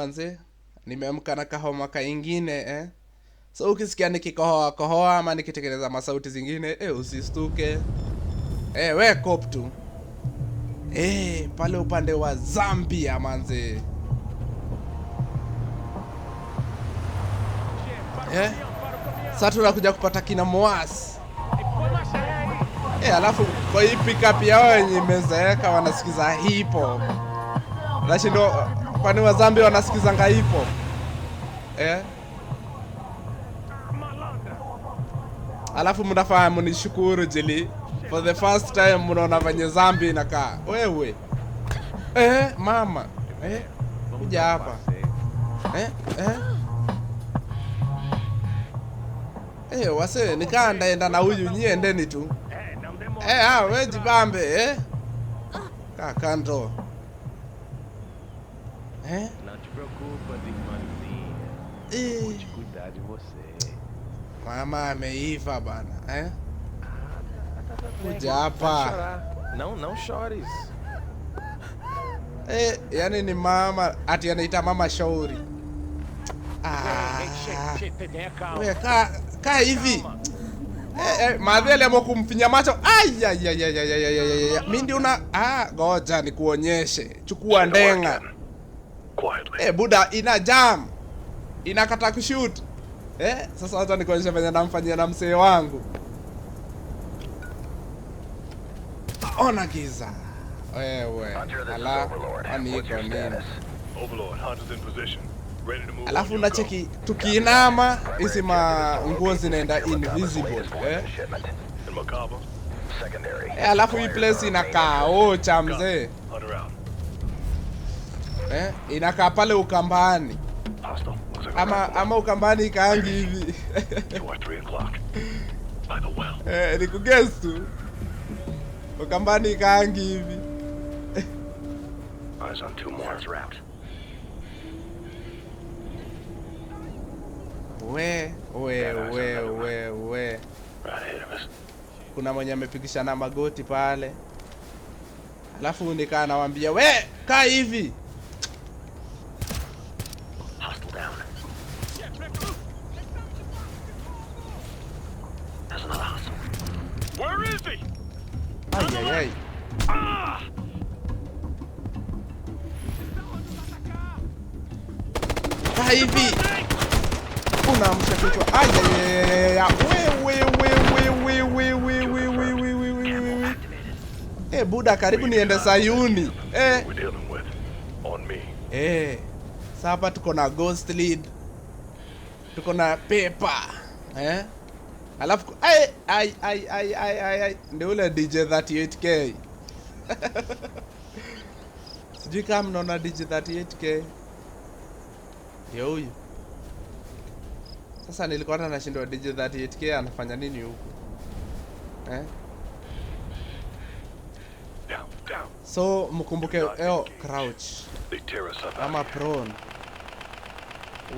Manze, nimeamka na kahoma kaingine eh. So ukisikia nikikohoa kohoa ama nikitengeneza masauti zingine eh, usistuke. Eh, we cop tu. Eh, pale upande wa Zambia manze. Eh? Sasa tunakuja kupata kina Moas. Eh, alafu kwa hii pickup yao yenye imezeeka wanasikiza hip hop. Nashindwa kwani wa Zambia wanasikizanga hip hop? Eh? Alafu mnafaa mnishukuru jili for the first time mnaona venye Zambia inakaa. Wewe. Eh, mama. Eh, kuja hapa. Eh, eh. Eh, wase nikaa ndaenda na huyu, nyie endeni tu. Eh, ah, we jibambe, eh. Kaa kando. Eh? Não te preocupa, irmãzinha. Vou Eh. te cuidar de você. Mama ameiva bana, eh? Kuja Para de hapa. chorar. Não, não chores. Eh, yani ni mama ati anaita mama shauri. Ah. We, kaa kaa hivi. Eh, eh, madhe aliamua kumfinya macho. Ai ai ai ai ai ai ai ai. Ai. Mimi ndio una ah, goja nikuonyeshe. Chukua ndenga. Quietly. Eh, buda ina jam. Inakata kushoot. Eh, sasa hata nikuonyeshe venye namfanyia na msee wangu. Ona giza. Wewe. Hunter, this is Ala, Overlord. kwani What's iko your nini? status? Overlord, Hunter's in position. Ready to move Alafu on your go. unacheki tukiinama hizi ma nguo zinaenda invisible eh? And Makaba? Secondary. Eh, alafu hii place inakaa ocha mzee Hunter out. eh? Inakaa pale Ukambani Hostile. Looks like a ama rifle. ama Ukambani ikaangi hivi 2 or 3 o'clock. By the well. eh, ni kuguess tu Ukambani ikaangi hivi. Eyes on 2 more. Route. We we we we we, Right ahead of us. kuna mwenye amepigishana magoti pale, alafu nikaa nawaambia we kaa hivi. Hostile down. There's another hostile. Where is he? Ai, ai, ai. Kaa hivi. Unaamsha kichwa. Ai, ai, ai, ai, ai, ai. We, we, we, we, we, we, we, we, we, we, we, we, we, we. Eh, buda karibu niende Sayuni. Eh. We're dealing with. On me. Eh. Sasa hapa tuko na ghost lead. Tuko na paper. Eh? Alafu ai ai ai ai ai ai ai ndio ule DJ 38K. Sijui kama mnaona DJ 38K. Ndio huyu. Sasa nilikuwa hata nashindwa DJ 38K anafanya nini huku? Eh? Down, down. So mkumbuke eo crouch They tear us up. ama prone.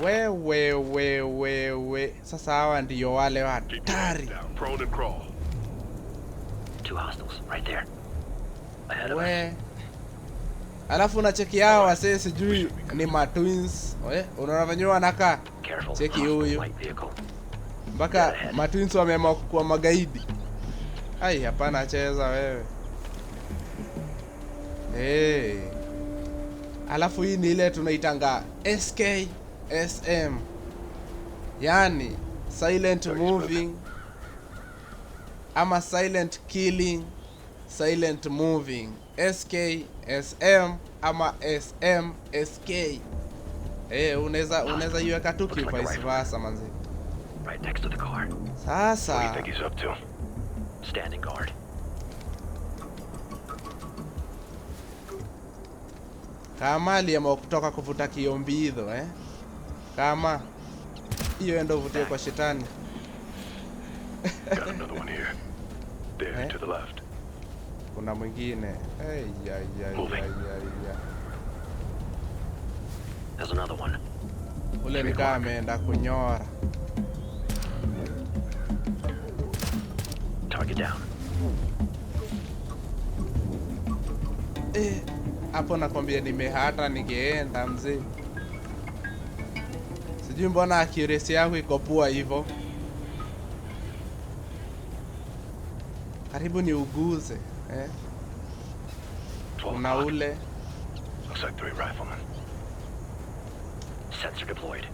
We we we we we. Sasa hawa ndio wale Keep your heads hatari. down. Prone and crawl. 2 hostiles right there. Ahead of us. We. Alafu unacheki hao wasee sijui ni ma twins. We, unaona venye wanakaa? Careful. Cheki Hostile huyu. light vehicle. Mpaka ma twins wameamua kuwa magaidi. Ai, hapana cheza wewe. Hey. Alafu hii ni ile tunaitanga SKSM. Yani silent moving ama silent killing, silent moving. SKSM ama SMSK. Eh, unaweza iweka tu Looks like a vice rifle. versa manzi. Right next to the car. What do you Sasa think he's up to? Standing guard. Kama aliamua kutoka kuvuta kiombidho eh? Kama hiyo ndo uvutie kwa shetani. Got another one here. There, Eh? to the left. Kuna mwingine. Hey, ya, ya, Moving. ya, ya, ya. There's another one. Ule ni kama ameenda kunyora. Target down. Eh, hapo nakwambia nimehata ningeenda mzee. Sijui mbona accuracy yangu iko poa hivyo. Karibu ni uguze, eh? 12 Kuna o'clock. ule Looks like 3 riflemen. Sensor deployed.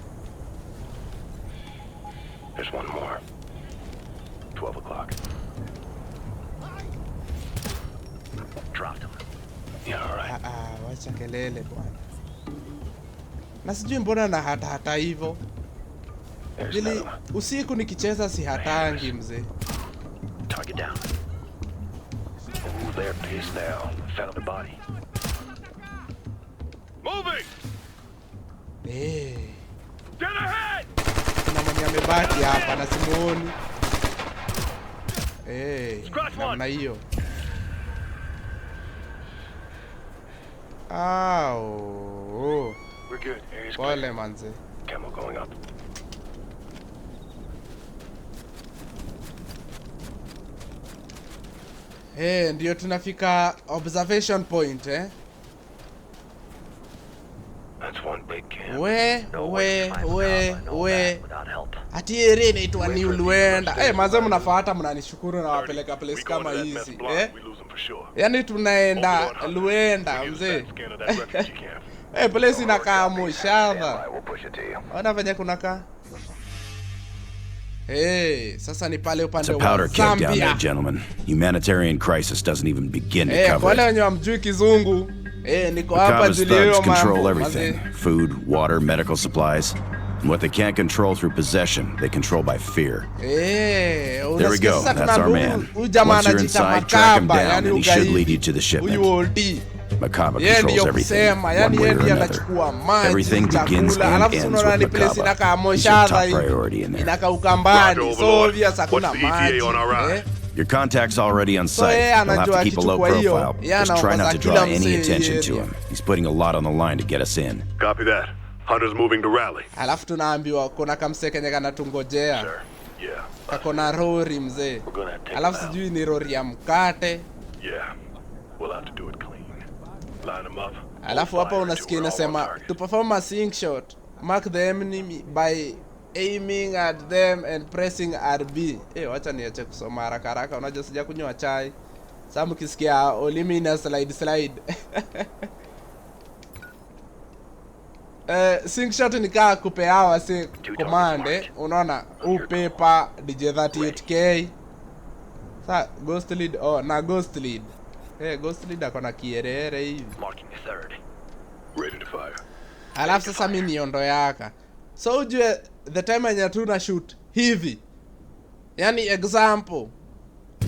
There's one more. 12 o'clock. Dropped him. Yeah, all right. Ah, ah, wacha kelele bwana. Na sijui mbona na hata hata hivyo. There's Vile another one. usiku nikicheza si hatangi mzee. Target down. Ooh, they're pissed now. Found a body. Moving! Eh, Get ahead! kuna mwenye amebaki hapa na simuoni. Eh, Scratch one. namna hiyo. Au. We're good. Area's clear. Pole manze. Camo going up. Eh, ndio tunafika observation point, eh. That's one big camp. We, No way we, to find we, Makaba and all we. that without help. Ati area inaitwa New Luenda. Eh, manze mnafuata mnanishukuru na wapeleka place We go kama into that meth hizi, block, eh? we lose them for sure. Yaani tunaenda Overlord Hunter. Luenda We use mzee. that scan of that refugee camp. Eh, place inakaa mushadha. We'll push it to you. Ona venye kunakaa. Hey, sasa ni pale It's upande a wa powder keg down there, Zambia. gentlemen. Humanitarian crisis doesn't even begin to Eh, kwa cover wale it. wenye wamjui kizungu, eh, niko hapa Makaba's juu ya hiyo thugs control mambo. everything Manze. food, water, medical supplies. And what they can't control through possession, they control by fear. Eh, There we unasikia go. sasa That's our tunaambiwa man. huyu jamaa Once you're anajiita inside, track him Makaba, down, yani and he should ugaidi. lead you to the shipment. Huyu OD. Makaba Yeye controls ndiyo everything, kusema, one yani way yeye or ndiye another. anachukua maji, Everything begins chakula, and alafu si ends unaona with ni place Makaba. inakaa He's your moshadha top hivi. priority in there. Inakaa Ukambani, Roger, so Overlord. obvious hakuna What's the ETA maji. on our ride? Eh? Your contact's already on So site. yeye He'll have anajua to keep a low akichukua hiyo, profile. yeye Just try anaongoza not to kila draw any msee attention to area. him. He's putting a lot on the line to get us in. Copy that. Hunter's moving to rally. Alafu tunaambiwa kuna kamsee kenye kanatungojea. Sir. Yeah. Kako na rori mzee. We're gonna take Alafu him out. sijui ni rori ya mkate. Yeah. We'll have to do it clean. Line 'em up. Alafu Hold hapa fire until unasikia we're all on inasema target. to perform a sync shot, mark the enemy by aiming at them and pressing RB. Eh, wacha niache kusoma haraka haraka, unajua sija kunywa chai. Sasa mkisikia ulimi ina slide slide. Eh, sync shot ni kaa kupeawa si command, eh. Unaona upepa DJ38K. Sa ghost lead, oh, na ghost lead. Eh, ghost lead akona kierere hivi. Marking the third. Ready to fire. Alafu sasa mi niondo yaka. So ujue the time yenye tu na shoot hivi. Yani example.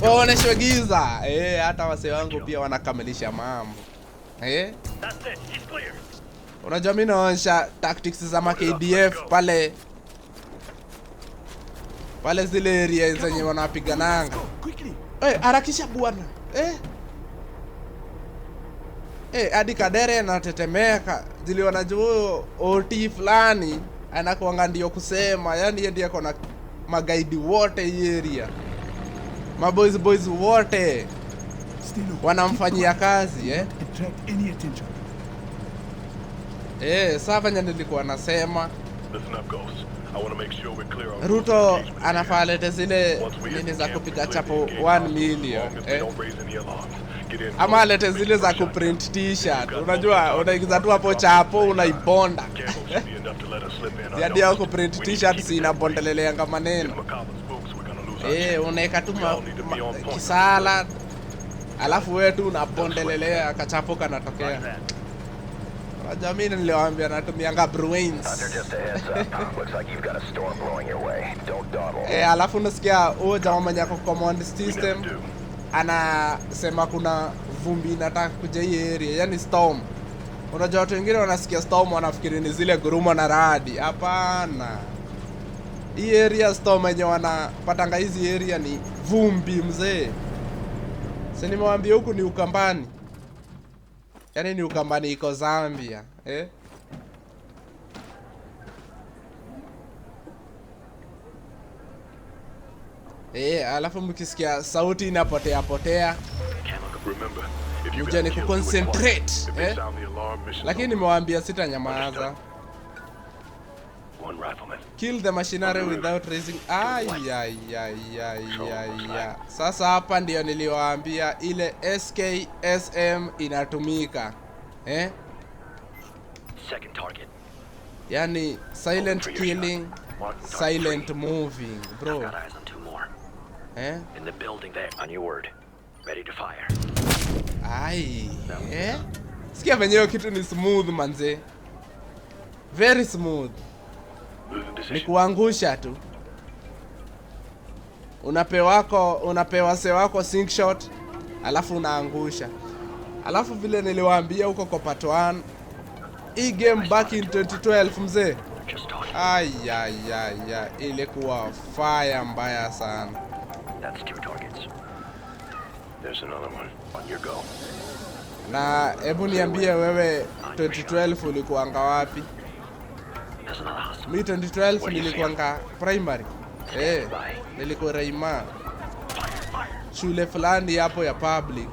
Waoneshwe giza. Eh, hata wasee wangu pia wanakamilisha mambo. Eh? That's it. He's clear. Unajua mi naonyesha tactics za ma KDF pale pale zile area zenye wanapigananga. Eh, harakisha bwana. Eh. Eh, hadi Kadere anatetemeka. Zili wanajua huyo OT fulani anakuanga ndio kusema, yani yeye ndiye ako na magaidi wote hii area. Maboys boys wote Stay low. wanamfanyia kazi, eh. Attract any attention. Eh, sasa venye nilikuwa nasema Listen up, Ghost. I want to make sure we're clear on Ruto engagement here. anafaa alete zile Once we hit nini the za camp, kupiga we clear the chapo engaged 1 hostiles. As million long as we eh? don't raise any alarms. Get in Ama close, alete make zile the za first shot. kuprint t-shirt. You've got Unajua multiple unaingiza tu targets hapo across chapo the unaibonda. Camo should be enough to let us slip in Ziadi yao unnoticed. kuprint We need to t-shirt keep si it that way. inabondeleleanga maneno. If Makaba spooks, we're gonna lose our Eh, chance. unaeka tu We all need to be on point. kisala alafu wewe tu unabondelelea kachapo kanatokea. Unajua mimi niliwaambia natumianga Bruins. Just a heads up. Looks like you've got a storm blowing your way. Don't dawdle. Eh, alafu unasikia huyo jamaa mwenye ako command We system never do. anasema kuna vumbi inataka kuja hii area, yani storm. Unajua watu wengine wanasikia storm wanafikiri ni zile gurumo na radi. Hapana, hii area storm yenye wanapatanga hizi area ni vumbi mzee. Si nimewaambia huku ni Ukambani, yani ni Ukambani iko Zambia, eh? Eh, alafu mkisikia sauti inapotea potea Remember, if you Mjue got ni killed, do it kuconcentrate, quiet. If they eh? sound the alarm, mission's Lakini over. nimewaambia sitanyamaza. One rifleman. Kill the machinery without raising. Ay, ay, ay, ay, ay, ay. Sasa hapa ndio niliwaambia ile SKSM inatumika. Eh? Second target. Yani silent For your shot. killing, Mark target silent three. moving, bro. I've got eyes on two more. Eh? In the building there. On your word. Ready to fire. Ai. Eh? Sikia venyewe kitu ni smooth manze. Very smooth. Losing Ni position. kuangusha tu. Unapewa se wako sink shot, alafu unaangusha. Alafu vile niliwaambia huko kwa part 1, hii game back in 2012 mzee. Just talking. Ai ai ai ai, ilikuwa fire mbaya sana. That's two targets. There's another one. On your go. Na hebu niambie wewe 2012 ulikuanga wapi? There's another hostile. Mi 2012 nilikuanga primary. Eh, nilikuwa Raima. Shule fulani hapo ya public.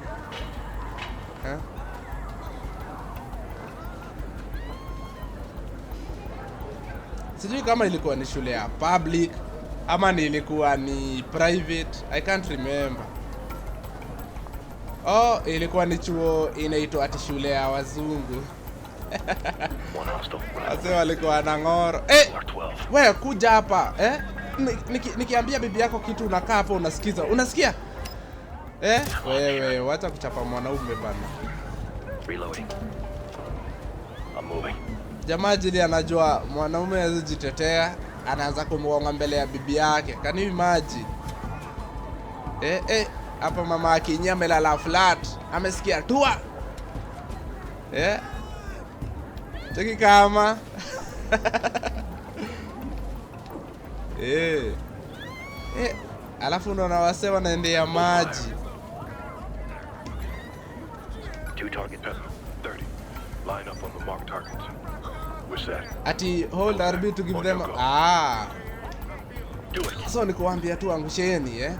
Eh? Sijui kama ilikuwa ni shule ya public ama nilikuwa ni private, I can't remember. Oh, ilikuwa ni chuo inaitwa ati shule ya wazungu. One hostile. Wazee walikuwa na ng'oro. Eh, Mark 12. we kuja hapa eh? Nikiambia bibi yako kitu unakaa hapo unasikiza. Unasikia? Eh? Wewe wacha kuchapa mwanaume bana. Reloading. I'm moving. Jamaa jili anajua mwanaume hawezi jitetea, anaanza kumgonga mbele ya bibi yake. Can you imagine? Eh eh, hapa mama Akinyi amelala flat, amesikia tua. Eh? Cheki kama eh. Eh, alafu unaona wasee wanaendea maji. Two targets. 30. Line up on the marked targets. We're set. Ati hold RB to give them ah. Do it. So nikuambia tu angusheni eh.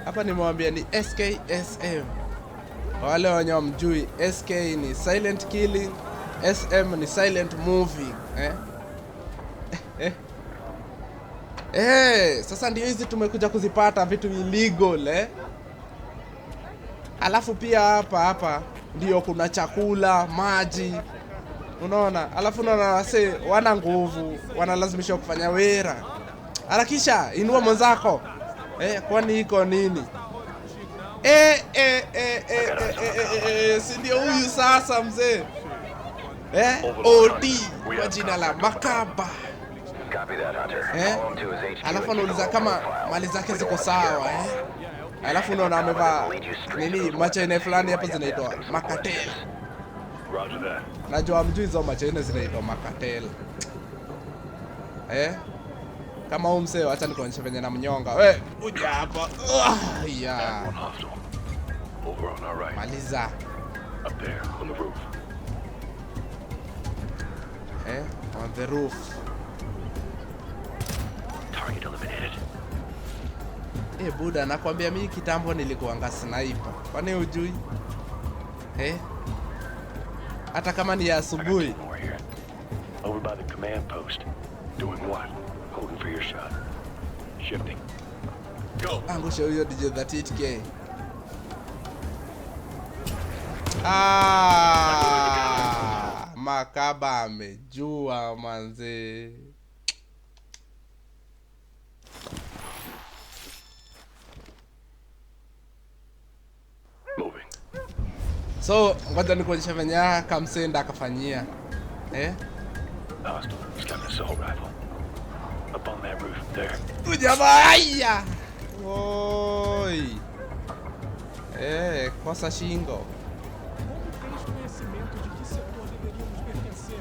Hapa nimewambia ni SKSM. Kwa wale wenye wamjui, SK ni silent killing, SM ni silent moving eh. Eh. Eh, sasa ndio hizi tumekuja kuzipata vitu illegal eh. Alafu pia hapa hapa ndio kuna chakula, maji. Unaona? Alafu unaona wase wana nguvu, wanalazimishwa kufanya wera. Harakisha, inua mwenzako. Eh, kwani iko nini? Eh, eh, eh, eh, eh, eh, eh, eh, si ndio huyu sasa mzee? Eh, OD kwa jina la Makaba. Copy that, Hunter. Eh? Follow him to his HQ Alafu and keep a anauliza low kama profile. mali zake We ziko don't wanna scare sawa him eh. off. Alafu unaona amevaa nini machaine fulani hapo zinaitwa makatel. Roger that. Najua mjui hizo machaine zinaitwa makatel. Eh? Kama huyu mzee acha nikuonyeshe venye namnyonga. We, uja hapa. Ah, yeah. One hostile. Over on our right. Maliza. Up there on the roof. Eh? On the roof. Target eliminated. Eh, buda nakwambia mimi kitambo nilikuanga sniper. Kwani hujui? Eh? Hata kama ni ya I got asubuhi. two more here. Over by the command post. Doing what? Holding for your shot. Shifting. Go. Angusha huyo DJ 38K. Ah, Makaba amejua manze. Moving. So, ngoja nikuonyeshe venye kamsenda akafanyia. Eh? Hostile. He's got an assault rifle. Up on that roof there. Ujamaa haya. Oi. Eh, kosa shingo. Como tens conhecimento de que setor deveríamos pertencer?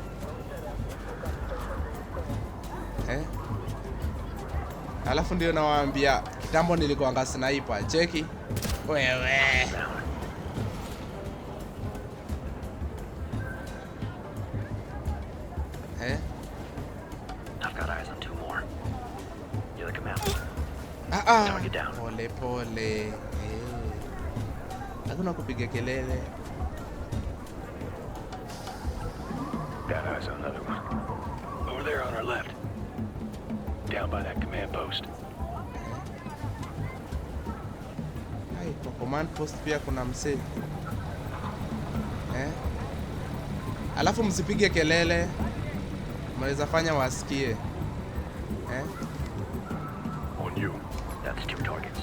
Eh? Alafu ndio nawaambia kitambo nilikuanga sniper. Cheki. Wewe. Down. Eh? I've got eyes on two more. Near the command. Ah, ah. Target down. Pole pole. Eh. Hakuna kupiga kelele. Got eyes on another one. Over there on our left. Down by that command post. Ai, kwa command post pia kuna msee. Eh? Alafu msipige kelele. Mnaweza fanya wasikie. Eh? On you. That's two targets.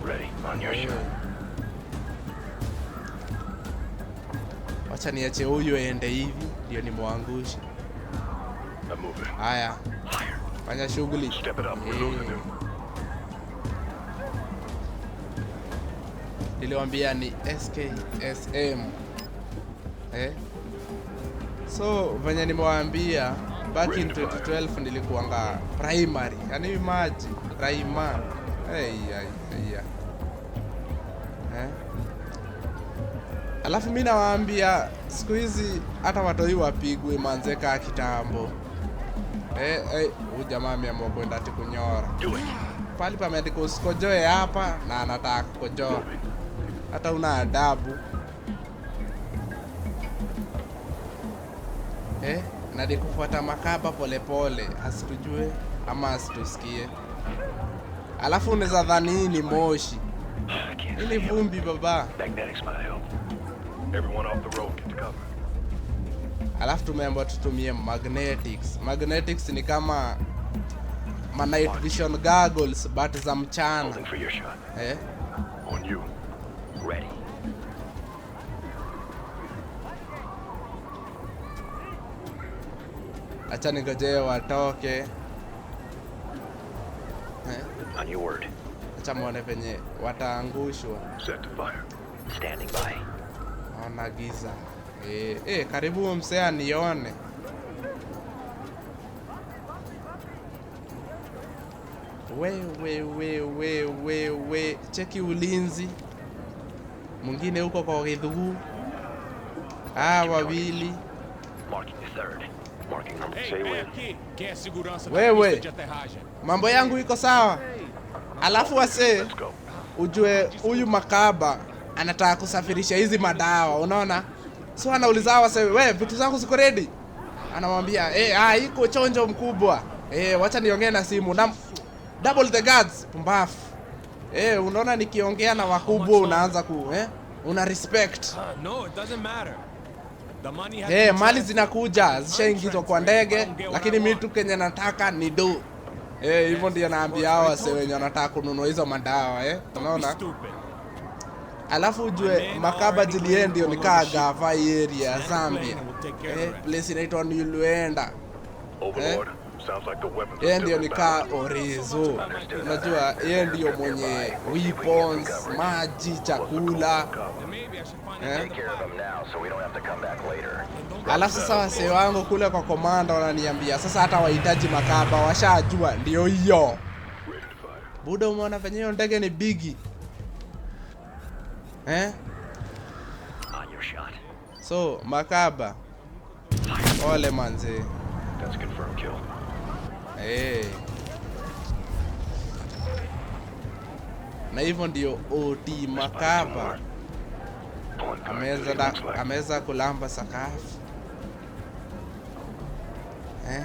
Ready. On your shot. Wacha niache huyu aende hivi ndio nimwangushe. I'm moving. Haya, Fire. fanya shughuli. Step it up. We're Eh. losing him. Niliwambia ni SKSM. Eh? So venye nimewaambia back in 2012 nilikuanga primary. Yani imagine primary. Hey, hey, hey. Eh? Alafu mimi nawaambia siku hizi hata watoi wapigwe manze kaa kitambo. Eh, eh, huyu jamaa ameamua kwenda ati kunyora. Do it. Pali pameandikwa usikojoe hapa na anataka kukojoa. Hata una adabu. Eh, nadi kufuata makaba polepole asitujue ama asitusikie. Alafu unaweza dhani hii ni moshi. I can't Hii see ni him. vumbi baba. Magnetics might help. Everyone off the road. Get to cover. Alafu tumeambiwa tutumie magnetics. Magnetics ni kama ma night vision goggles but za mchana. Holding for your shot. Eh? On you. Ready. Acha ningojee watoke. Eh? On your word. Acha muone venye wataangushwa. Set to fire. Standing by. Naona giza. Eh, eh, karibu msee anione. We we we we we we, cheki ulinzi. Mwingine huko kwa Githugu. Ah, wawili. Marking the third. Marking number. Ei, Say vem when. aqui. Quem é segurança da Wewe. pista de aterragem? Mambo yangu iko sawa. Alafu wasee Let's go. ujue huyu makaba anataka kusafirisha hizi madawa, unaona? So anauliza hawa wasee, we vitu zangu ziko ready? Anamwambia eh, ah, iko chonjo mkubwa. Eh, wacha niongee na simu na double the guards, pumbafu. Eh, unaona nikiongea na wakubwa unaanza ku eh, una respect. No, it doesn't matter. The money has Eh, been mali zinakuja zishaingizwa kwa ndege, lakini mimi tu kenye nataka ni do. Eh, hivyo ndio naambia hawa wasee wenye wanataka kununua hizo madawa eh, Don't be unaona? stupid. Alafu ujue makaba jilie ndio nikaa gava hii area ya Zambia. Eh, place inaitwa New Luenda. Overlord. Sounds like the weapons are Yeye still ndio in nikaa battle. Orizo. Unajua yeye ndio mwenye weapons, maji, chakula. Then maybe I should find Eh? another Take care of them now so we don't have to come back later. Alafu sasa wasee wangu kule kwa komanda wananiambia sasa hata wahitaji makaba washajua ndio hiyo. Ready to fire. Buda, umeona venye hiyo ndege ni bigi eh? On your shot. So makaba, ole manze. That's a confirmed kill. Eh. Na hivyo ndio OT makaba Pulling guard ameweza duty, looks like. ameweza kulamba sakafu eh?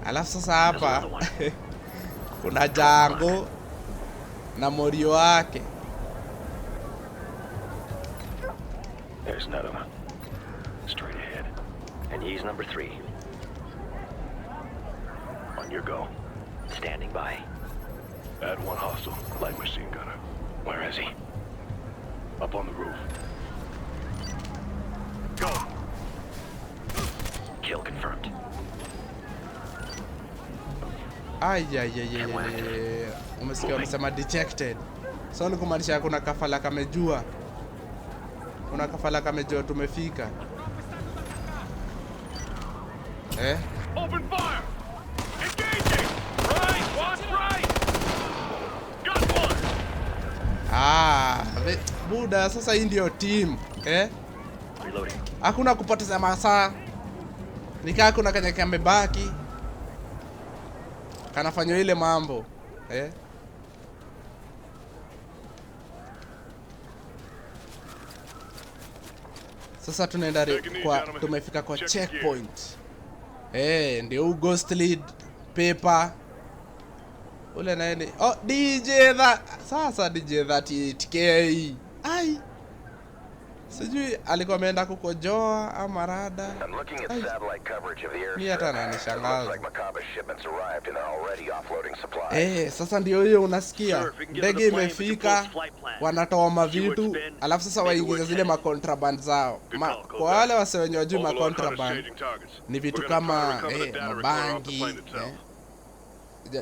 Alafu sasa hapa kuna Jango na morio wake. There's another one. Straight ahead. And he's number three. On your go. Standing by. Add one hostile. Light machine gunner. Where is he? Up on the roof. Go! Kill confirmed. Ai, ai, ai, ai, ai, ai. Umesikia wamesema detected. So ni kumaanisha kuna kafala kamejua. Kuna kafala kamejua tumefika. Eh? Open fire! Engaging! Right! Watch right! Got one! Ah, buda, sasa hii ndio team. Eh? Reloading. Hakuna kupoteza masaa. Nikaa kuna kenye kamebaki. Kanafanywa ile mambo. Eh? Sasa tunaenda kwa, tumefika kwa checkpoint. Ndio huu Ghost Lead Paper. Ule naye ni oh, DJ that sasa DJ 38K. Ai. Sijui alikuwa ameenda kukojoa ama rada. I'm looking at Ai. satellite coverage of the Mi hata airstrip. It looks ananishangaza. like Makaba's shipments arrived and they're already offloading supplies. Sasa ndio hiyo unasikia. Sir, if we can get to Ndege the plane, we can pull imefika, its flight plan. wanatoa See where mavitu, it's been, alafu sasa maybe where waingize it's zile headed. macontraband zao. Good call, Kwa Kobe. wale wase wenye wajui Overlord Hunter's macontraband changing targets. ni vitu We're gonna try to kama recover the data recorder off the mabangi, plane itself.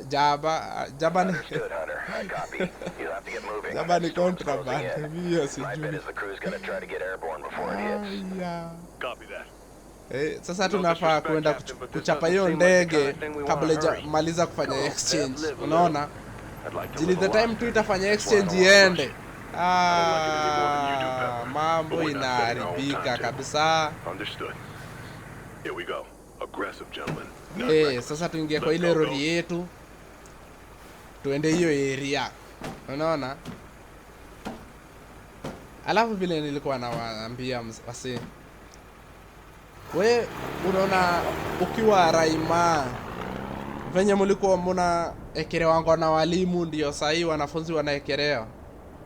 jaba, jaba ni Understood, Hunter. I copy. You'll have to get moving. jaba ni That storm's closing contraband. in. Hiyo My bet sijui. is the crew's gonna try to get airborne before it hits. Aya. Copy that. Sasa No tunafaa disrespect, kwenda Captain, but this kuchapa doesn't hiyo seem like the ndege kind of thing we wanna kabla hurry. ijamaliza kufanya Go, exchange. live a little. Unaona? I'd like to Jili live the a lot. time tu itafanya That's why I exchange don't wanna iende. rush it. I don't like it any more than you do, Pepper. Mambo But we're not setting our own inaharibika timetable. kabisa. Understood. Here we go. Aggressive, gentlemen. Not reckless. Sasa tuingie kwa Let's ile go, rori Ghost. yetu. Tuende hiyo area. Unaona? Alafu vile nilikuwa nawaambia wasi. We unaona ukiwa raima venye mlikuwa mnaekerewangwa na walimu, ndio sahii wanafunzi wanaekerewa.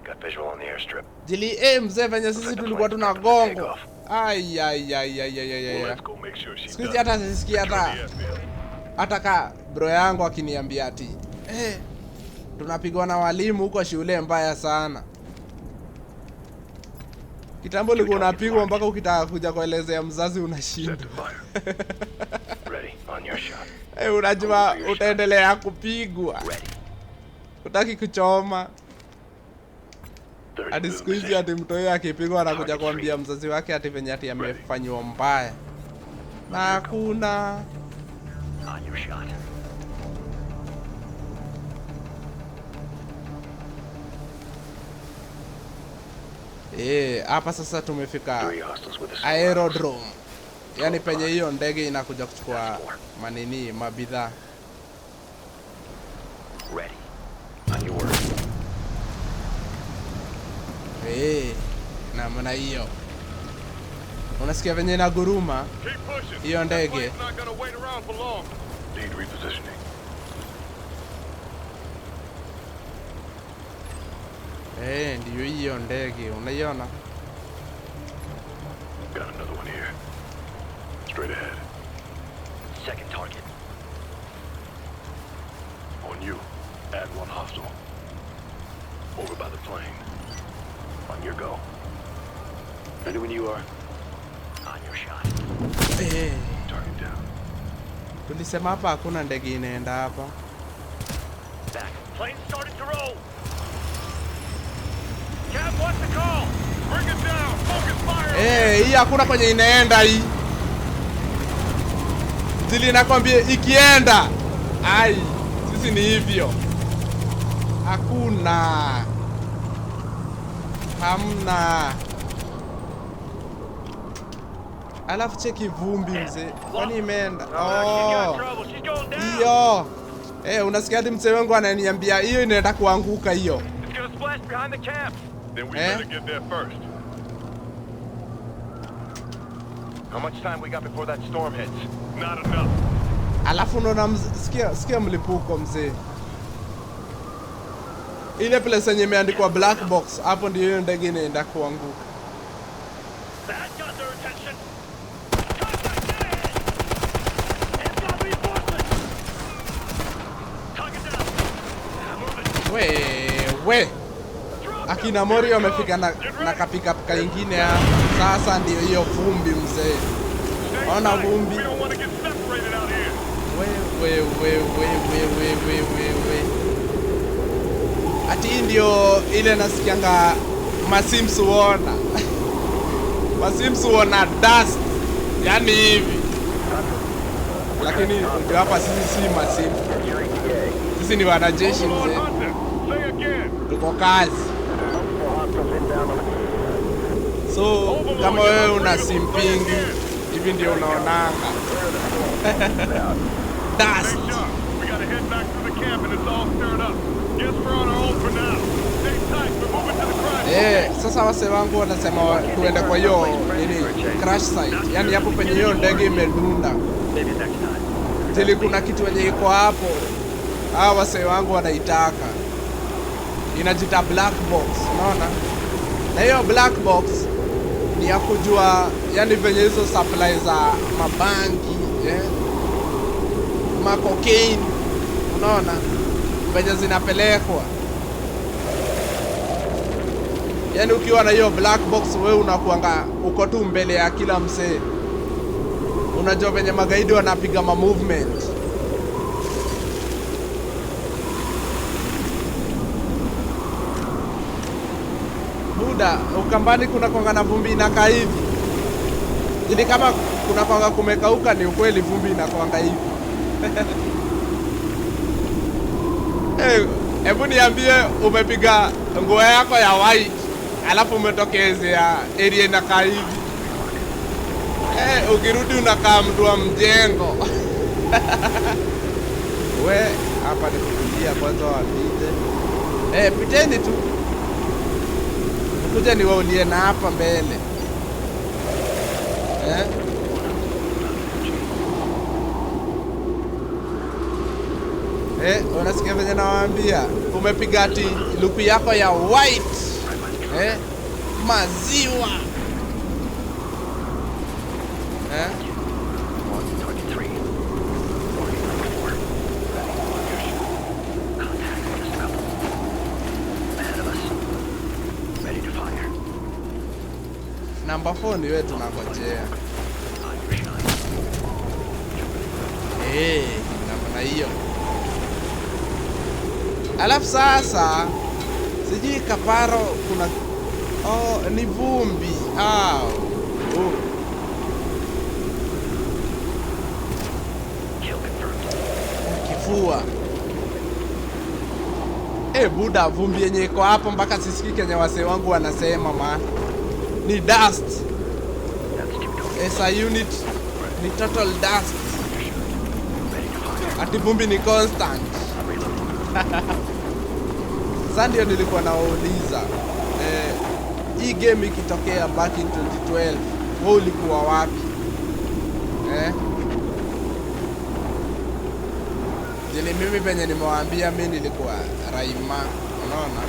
Got visual on the airstrip. Jili mzee venye sisi tulikuwa tunagongo. Ai ai ai ai ai ai. Well, ai. let's go make sure she Siku hizi does. hata sisikii Secure hata the airfield. hata ka bro yangu akiniambia ati tunapigwa na walimu huko shule mbaya sana. Kitambo ulikuwa unapigwa mpaka ukitaka kuja kuelezea mzazi Set unashindwa. to fire. Ready. On your shot. Unajua utaendelea kupigwa. Ready. Utaki kuchoma. 30 Hadi move siku hizi position. ati mtoto akipigwa anakuja kuambia mzazi wake ati venye ati amefanyiwa mbaya. Na hakuna On your shot. Hapa sasa tumefika Three hostiles with a aerodrome. Yaani penye hiyo ndege inakuja kuchukua manini mabidhaa. Ready. On your word. Namna hiyo. Unasikia venye inaguruma Keep pushing. hiyo That ndege. plane's not gonna wait around for long. Need repositioning. Ndiyo hiyo ndege, unaiona? Got another one here. Straight ahead. Second target. On you. Add one hostile. Over by the plane. On your go. Ready when you are. On your shot. Target down. Tulisema hapa hakuna ndege inaenda hapa. Back. Plane started to roll. Cap, what's the call? Bring it down. Focus fire. Hii hakuna kwenye inaenda hii. Zili nakwambia ikienda. Ai, sisi ni hivyo. Hakuna. Hamna. Alafu cheki vumbi mzee. Kwani imeenda? She's got Oh. trouble. She's going down. Hiyo. Unasikia hadi mzee wangu ananiambia hiyo inaenda kuanguka hiyo. It's gonna splash behind the camp. Then we Eh? better get there first. How much time we got before that storm hits? Not enough. Alafu unaona sikia mlipuko mzee. Ile place yenye imeandikwa black box, hapo ndio hiyo ndege inaenda kuanguka. That got their attention. Contact dead ahead. They've got reinforcements. Target down. Moving. We, we. Akina Mori wamefika na kapika kaingine hapa. Sasa ndio hiyo vumbi mzee. Ona vumbi. We don't want to get separated out here. We, we, we, we, we, we, we, we, we. Ati hii ndio ile nasikianga Masims huona. Masims huona dust. Yaani hivi. Lakini ndio hapa sisi si Masims. Sisi ni wanajeshi Overlord mzee. Hunter, say again. Tuko kazi. So kama wewe una simpingi hivi ndio unaonanga. Dust. Stay sharp. We gotta head back to the camp and it's all stirred up. Guess we're on our own for now. Stay tight. We're moving to the crash Sasa wase wangu wanasema tuende kwa hiyo nini crash site. Yaani hapo penye hiyo ndege imedunda. Maybe next time. Tili kuna kitu yenye iko hapo. Hawa wase wangu wanaitaka. Inajita black box, unaona? Na hiyo black box ni ya kujua yani venye hizo supply za mabangi, ma cocaine, unaona? Venye zinapelekwa. Yaani ukiwa na hiyo black box wewe unakuanga uko tu mbele ya kila msee. Unajua venye magaidi wanapiga ma movement. Buda, Ukambani kuna kwanga na vumbi inakaa hivi. Ili kama kuna kwanga kumekauka ni ukweli vumbi inakwanga hivi. Hey, hebu niambie umepiga nguo yako ya white alafu umetokezea area inakaa hivi. Ukirudi unakaa mtu wa mjengo. We, hapa ni kutulia kwanza wapite. Piteni tu. Kuja niwaulie na hapa mbele. Unasikia venye nawaambia? Umepiga ati luku yako ya white. Maziwa. Target 3. Marking number 4. Ready. On your shot. Contact just a couple. Ahead of us. Ready to fire. Number 4 ni wewe tunangojea. On your shot. Namna hiyo. Alafu sasa sijui Kaparo kuna ni vumbi. Kill confirmed. Kifua. Buda, vumbi yenye iko hapo mpaka sisikii kenye wasee wangu wanasema man. Ni dust. That's 2 targets. As a unit ni total dust. Ready to fire. Ati vumbi ni constant. I'm reloading. Sasa ndio nilikuwa nawauliza hii game ikitokea back in 2012 wewe ulikuwa wapi? Jili mimi penye nimewaambia mimi nilikuwa Raima, unaona?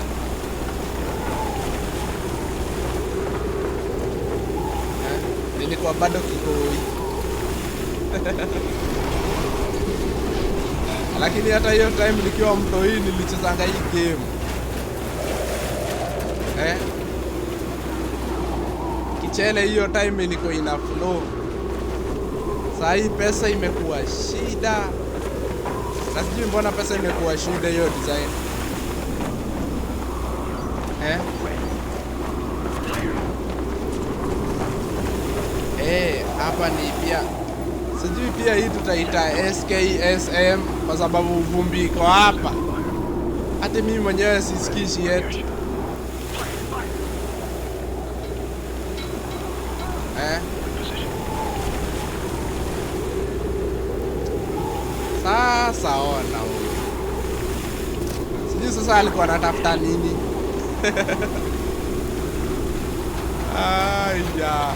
Nilikuwa bado kikoi. Lakini hata hiyo time nikiwa mtoi nilichezanga hii game. Kichele hiyo time ilikuwa ina flow. Saa hii pesa imekuwa shida. Na sijui mbona pesa imekuwa shida hiyo design. Hapa ni pia sijui pia hii tutaita SKSM kwa sababu vumbi iko hapa. Hata mimi mwenyewe sisikishi yetu. Sasa ona huyu. Sijui sasa alikuwa anatafuta nini. Aya.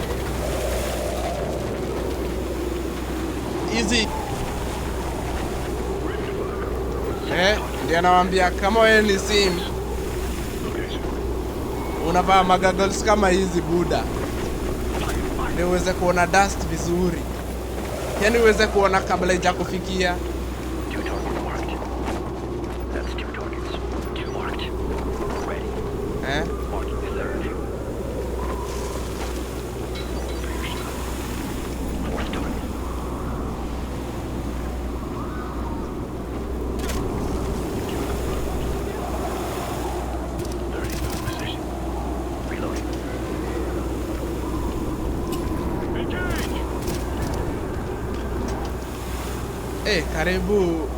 Easy. Ndiye anawaambia kama wewe ni sim unavaa magoggles kama hizi buda, ndio uweze kuona dust vizuri. Yaani uweze kuona kabla haijakufikia. 2 targets marked. That's 2 targets. 2 marked. Ready. Marking the third. For your shot. Fourth target. Position. Reloading. Engage! Karibu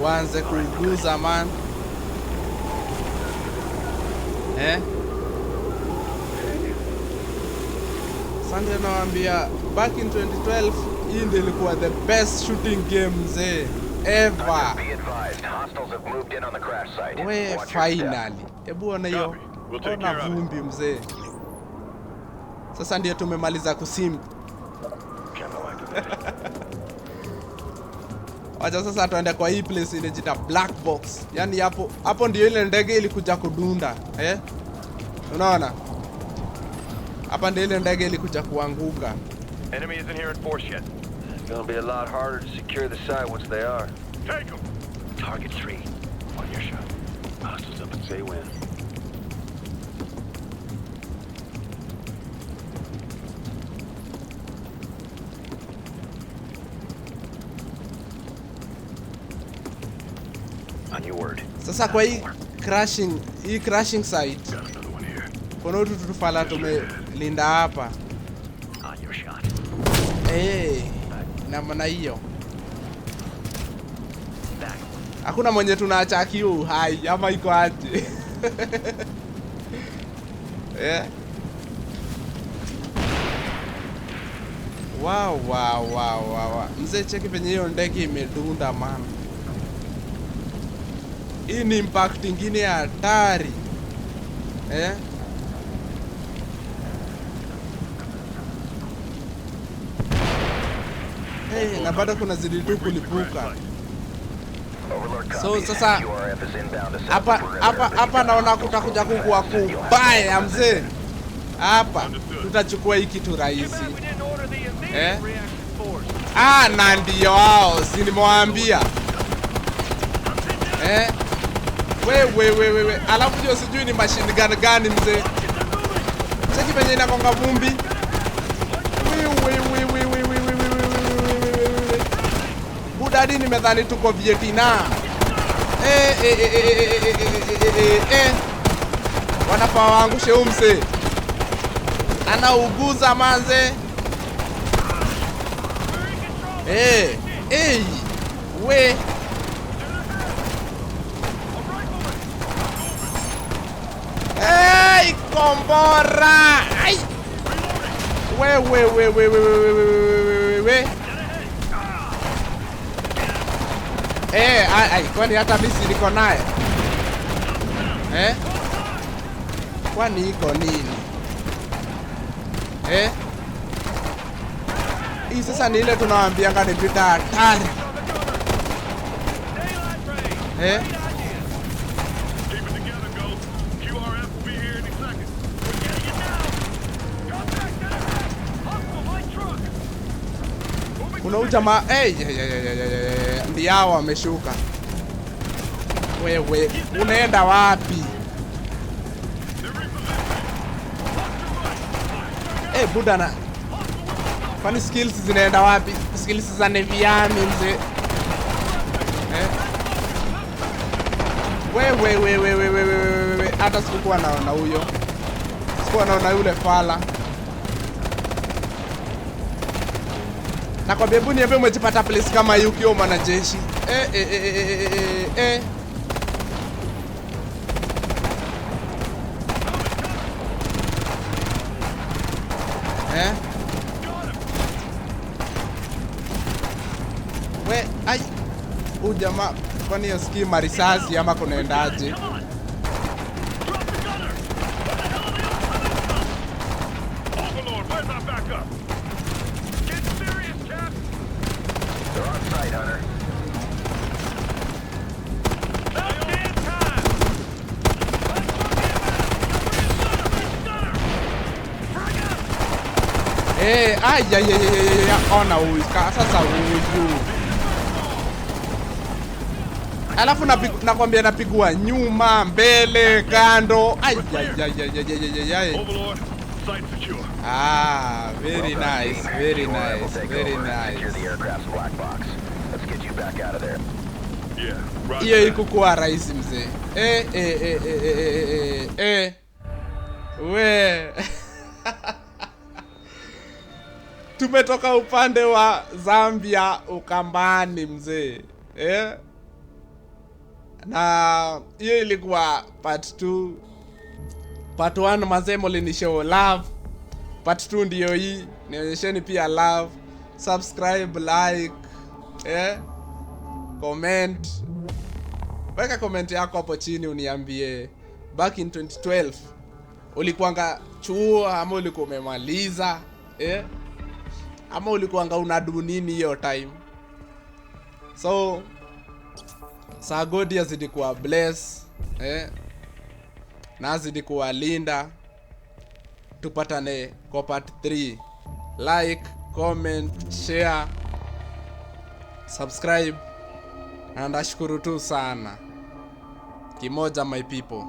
waanze kuguza man. Sasa nawaambia back in 2012 hii ndio ilikuwa the best shooting game mzee ever. Be advised, hostiles have moved in on the crash site. We Watch your step. finally. Hebu ona hiyo. Copy. We'll take Ona care of it. vumbi mzee. Sasa ndio tumemaliza kusimp. Camo activated. Wacha sasa tuende kwa hii place inajiita Black Box. Yaani hapo hapo ndio ile ndege ilikuja kudunda, eh? Unaona? Hapa ndio ile ndege ilikuja kuanguka. Enemy isn't here in force yet. It's gonna be a lot harder to secure the site once they are. Take 'em. Target 3. On your shot. Hostiles up and say when. On your word. Sasa kwa hii crashing site Got another one here. kuna utu tutufala tumelinda hapa. On your shot. Eh, na maana hiyo. Back. Hakuna mwenye tunaacha akiwa uhai ama iko aje? Eh. Wow, wow, wow, wow, wow. Mzee, cheki penye hiyo ndege imedunda man. Hii ni impact ingine ya hatari. Eh? Hey, na bado kuna zidi tu kulipuka. Overlord So, copies. sasa, QRF is inbound to set Hapa the perimeter, hapa but you hapa got naona hostiles kutakuja closing kukuwa fast. You'll have to kubaya mzee. Hapa tutachukua hii kitu Too rahisi. bad we didn't order the immediate Eh? reaction force. Ah, na ndio hao, si nimewaambia. Eh? We we we we we. Alafu hiyo sijui ni machine gun gani mzee. Cheki penye inakonga vumbi. We we we we we we we we we we we we we. Budadi nimedhani tuko Vietnam. Eh eh eh eh eh eh eh eh eh eh. Wanafaa waangushe huyu mzee. Anauguza manze. Eh, eh, we. Hey, kombora! Ai! We we we we we we we we we we we. Eh, ai ai, kwani hata mimi si niko naye? Eh? Kwani iko nini? Eh? Hii sasa ni ile tunawaambianga ni vita hatari. Eh? Keep it together, Ghost. QRF will be here any second. We're getting it now. Contact, dead ahead. Hostile light truck. Kuna huyu jamaa hey, yeah, yeah, yeah, yeah, yeah, yeah. Ndio hao wameshuka. Wewe unaenda wapi? Eh, buda na kwani skills zinaenda wapi? Skills za Navy Army mzee. Eh? Wewe wewe wewe wewe wewe hata sikukuwa naona huyo. Sikuwa naona yule fala. Nakwambia hebu niambie umejipata place kama hii ukiwa mwanajeshi. Eh eh eh eh eh eh eh. Eh? We, ai. Huyu jamaa kwani yasikii marisasi ama kunaendaje? Come on. Drop the gunner. Where the hell are they all coming from? Overlord, where's our backup? Get serious, Cap. They're on site, Hunter. About damn time. Light truck inbound. Cover your gunner. Gunner. Frag out. Eh, ai ai ai ai ai, ai, ona huyu sasa huyu. Alafu nakwambia napigwa nyuma, mbele, kando. Ai ai ai ai ai ai ai ai. Overlord, site secure. Ah, very Well done, nice, team. very QRF will nice, take very over and secure nice. the aircraft's black box. Let's get you back out of there. Yeah, roger Hiyo that. ikukuwa rahisi mzee. Eh eh eh eh eh eh eh eh. We. Tumetoka upande wa Zambia Ukambani mzee. Eh? Na hiyo ilikuwa part 2. Part 1 mazee mlinishow love. Part 2 ndiyo hii. Nionyesheni pia love. Subscribe, like, eh? Comment. Weka comment yako hapo chini uniambie back in 2012 Ulikuanga chuo ama ulikuwa umemaliza, eh? Ama ulikuanga unadu nini hiyo time? So saa God azidi kuwa bless, eh? Na azidi kuwalinda. Tupatane kwa part 3. Like, comment, share, subscribe, na ndashukuru tu sana. Kimoja, my people.